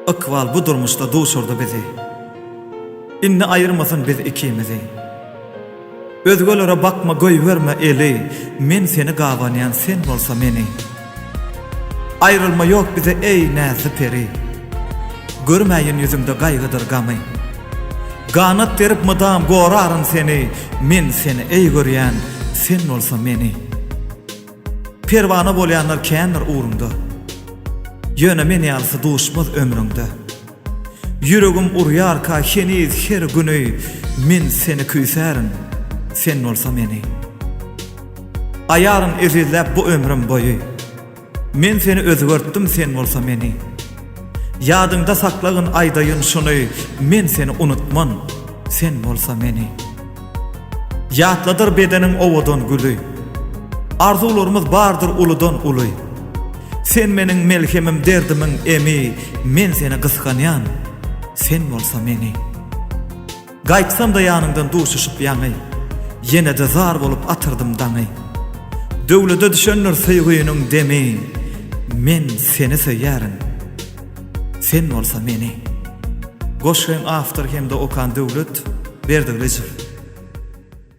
Ykbal bu durmuşda duşurdy bizi. Indi aýyrmasyn biz ikimizi. Özgelere bakma goýberme eli Men seni gabanýan sen bolsa meni. Aýrylma ýok bize eý näzli peri. Görmäýin ýüzüňde gaýgydyr gamy. Ganat gerip mydam goraryn seni Men seni eý görýän sen bolsa meni. Perwana bolýanlar kändir ugruňda. Ýöne men ýalysy duşmaz ömrüňde. Ýüregim urýarka heniz her güni Men seni küýsärin, sen bolsa meni. Aýaryn ezizläp bu ömrüm boýy. Men seni özgertdim sen bolsa meni. Ýadyňda saklagyn aýdaýyn şuny Men seni unutman, sen bolsa meni. Ýatladyr bedeniň owadan güli. Arzuwlarymyz bardyr uludan uly. Sen meniň melhemim derdimiň emi Men seni gysganýan, sen bolsa meni. Gaýtsam-da ýanyňdan duşuşyp ýaňy, Ýene-de zar bolup atyrdym daňy. Döwlede düşendir söýgüniň demi, Men seni söýýärin, sen bolsa meni. Goşgyň awtory hem-de okan Döwlet Berdigylyjow.